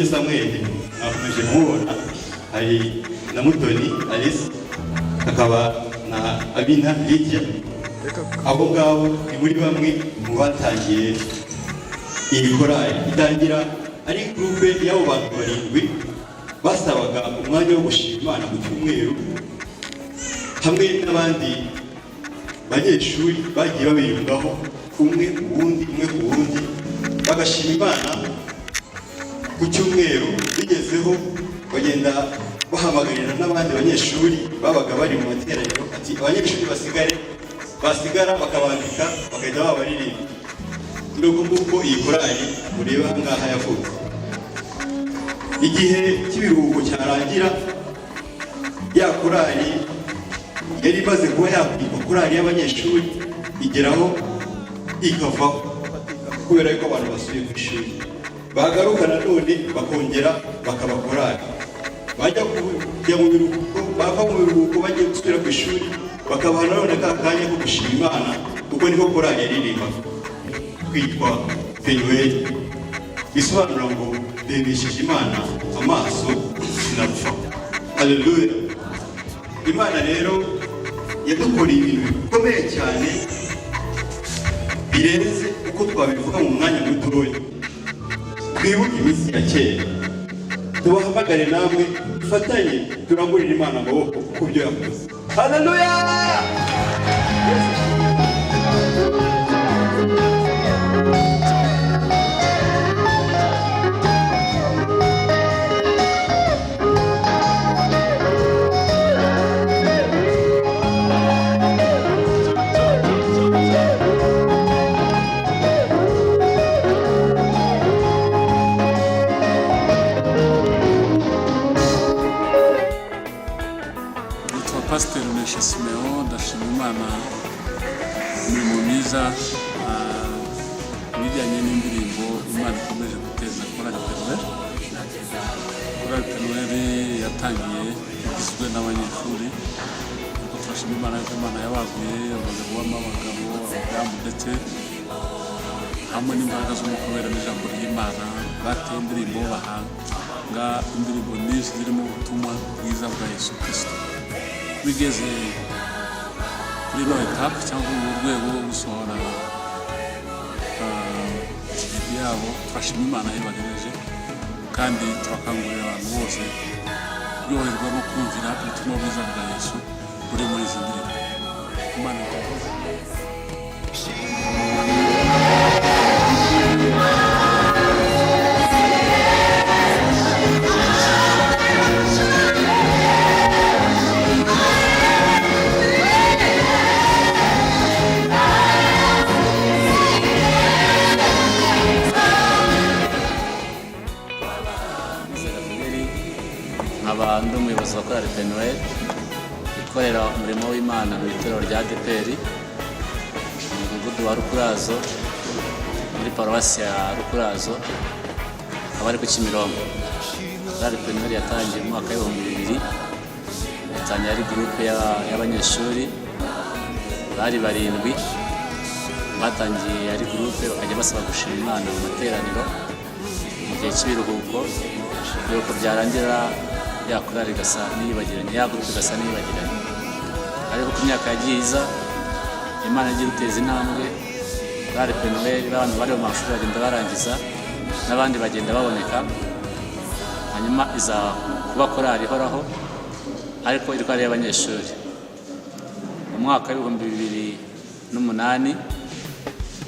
Byukusenge Samuel, mwakomeje kumubona, hari na Mutoni Alice, hakaba na Abina Lydia. Abo ngabo ni muri bamwe mu batangiye iyi korali. Itangira ari groupe y'abo bantu barindwi basabaga umwanya wo gushima Imana ku cyumweru, hamwe n'abandi banyeshuri bagiye babiyungaho, umwe ku wundi, umwe ku wundi, bagashima Imana ku cyumweru. Bigezeho bagenda bahamagarira n'abandi banyeshuri babaga bari mu materaniro, ati abanyeshuri basigare, basigara bakabandika, bagahita babaririmba. Ni uko nguko iyi korali mureba aha ngaha yavutse. Igihe cy'ibiruhuko cyarangira, ya korali yari imaze kuba yakwitwa korali y'abanyeshuri igeraho ikavaho, kubera yuko abantu basubiye ku ishuri. Bagaruka nanone bakongera bakaba korali, bajya kujya mu biruhuko, bava mu biruhuko bagiye gusubira ku ishuri, bakabaha nanone ka kanya ko gushima Imana, kuko niko korali yaririmbaga. Twitwa Penuweli, bisobanura ngo ndebesheje Imana amaso sinapfa. Haleluya! Imana rero yadukoreye ibintu bikomeye cyane, birenze uko twabivuga mu mwanya mutoya. Twibuke iminsi ya kera, tubahamagare namwe dufatanye turamburire Imana amaboko ku byo yakoze. Haleluya! Nitwa Pasiteri Nesha Simeon. Ndashima Imana imirimo myiza, ibijyanye n'indirimbo Imana ikomeje guteza Korali Penuweli. Korali Penuweli yatangiye igizwe n'abanyeshuri, ariko turashima Imana yuko Imana yabaguye, bamaze kubamo abagabo, abadamu, ndetse hamwe n'imbaraga z'Umwuka Wera n'ijambo ry'Imana bateye indirimbo, bahanga indirimbo nyinshi zirimo ubutumwa bwiza bwa Yesu Kirisito. Bigeze kuri ino étape cyangwa mu rwego rwo gusohora DVD yabo, turashima Imana yabagejeje, kandi turakangurira abantu bose kuryoherwa no kumvira ubutumwa bwiza bwa Yesu buri muri izi ndirimbo. Imana irakoze. Nizera Fideli, nkaba ndi umuyobozi wa Korali Penuel ikorera umurimo w'Imana mu itorero rya ADEPR mu mudugudu wa Rukurazo, muri paruwasi ya Rukurazo, akaba ari ku Kimironko. Korali Penuel yatangiye mu mwaka w'2000, yatangiye ari groupe y'abanyeshuri bari barindwi. Batangiye ari groupe, bakajya basaba gushima Imana mu materaniro mu gihe cy'ibiruhuko. Ibiruhuko byarangira, ya korali igasa n'iyibagiranye, ya groupe igasa n'iyibagiranye. Ariko ku myaka yagiye iza, Imana yagiye iduteza intambwe. Korali Penuel, abantu bari mu mashuri bagenda barangiza, n'abandi bagenda baboneka, hanyuma iza kuba korali ihoraho, ariko iri korali y'abanyeshuri. Mu mwaka w'2008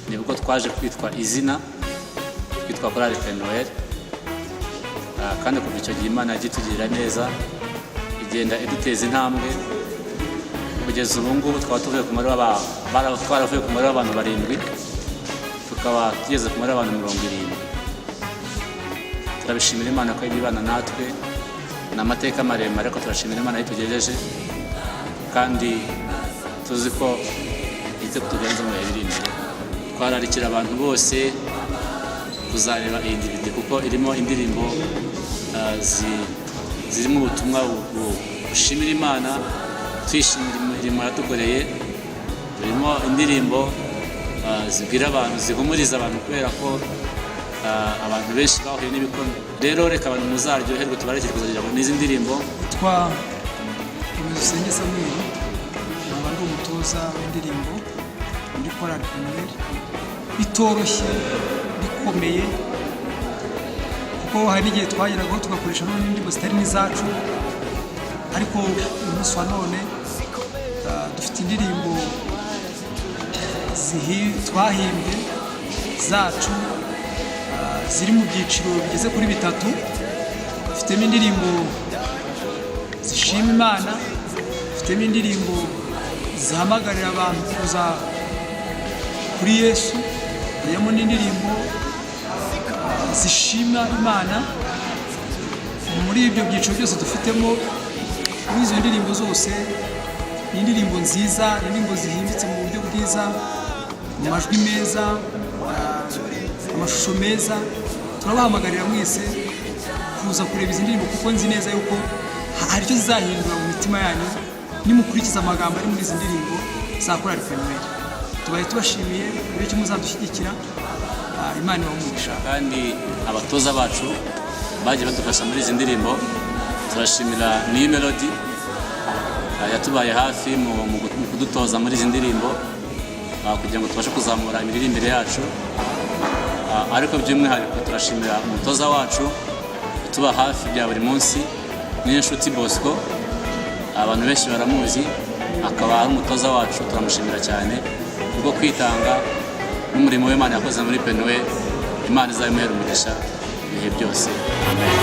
nibwo twaje kwitwa izina, twitwa Korali Penuel. Kandi kuva icyo gihe Imana yagiye itugirira neza, igenda iduteza intambwe kugeza ubu ngubu twaba tuvuye ku mubare twaravuye ku mubare w'abantu barindwi, tukaba tugeze ku mubare w'abantu 70. Turabishimira Imana ko yagiye ibana natwe. Ni amateka maremare, ariko turashimira Imana yitugejeje, kandi tuzi ko ize kutugenza mu bihe biri imbere. Twararikira abantu bose kuzareba iyi DVD, kuko irimo indirimbo zirimo ubutumwa bushimira Imana, twishimira imirimo yadukoreye. Birimo indirimbo zibwira abantu, zihumuriza abantu, kubera ko Abantu benshi bahuye n'ibikomere. Rero reka abantu muzaryoherwe, tubarekere kuzagira ngo n'izi ndirimbo. Twa Usenge Samuel, nkaba ndi umutoza w'indirimbo muri Korali Penuel. Bitoroshye, bikomeye, kuko hari n'igihe twageragaho tugakoresha n'indirimbo zitari n'izacu, ariko uyu munsi wa none dufite indirimbo twahimbye zacu, ziri mu byiciro bigeze kuri bitatu. Dufitemo indirimbo zishima Imana, dufitemo indirimbo zihamagarira abantu kuza kuri Yesu, harimo n'indirimbo zishima Imana. Muri ibyo byiciro byose dufitemo, muri izo ndirimbo zose, ni indirimbo nziza, ni indirimbo zihimbitse mu buryo bwiza, mu majwi meza, amashusho meza. Turabahamagarira mwese kuza kureba izi ndirimbo, kuko nzi neza yuko hari icyo zizahindura mu mitima yanyu nimukurikiza amagambo ari muri izi ndirimbo za Korali Penuel. Tubaye tubashimiye uburyo ki muzadushyigikira. Imana ibahe umugisha. Kandi abatoza bacu bagiye badufasha muri izi ndirimbo, turashimira New Melody yatubaye hafi mu kudutoza muri izi ndirimbo, kugira ngo tubashe kuzamura imiririmbire yacu. Ariko by'umwihariko turashimira umutoza wacu utuba hafi bya buri munsi, Niyonshuti Bosco. Abantu benshi baramuzi, akaba ari umutoza wacu. Turamushimira cyane kubwo kwitanga n'umurimo w'Imana yakoze muri Penuel. Imana izabimuhere umugisha ibihe byose, amen.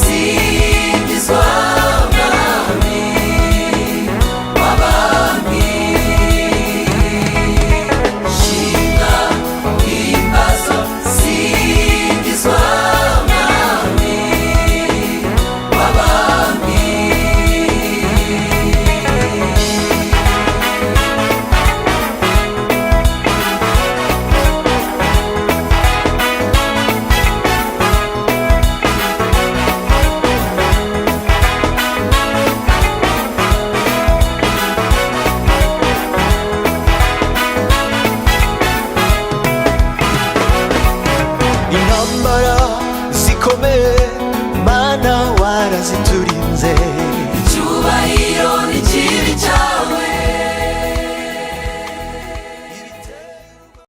Singizwa Mwami w'abami, shimwa, himbazwa, singizwa Mwami w'abami. Intambara zikomeye, Mana, waraziturinze. Icyubahiro ni kibi cyane.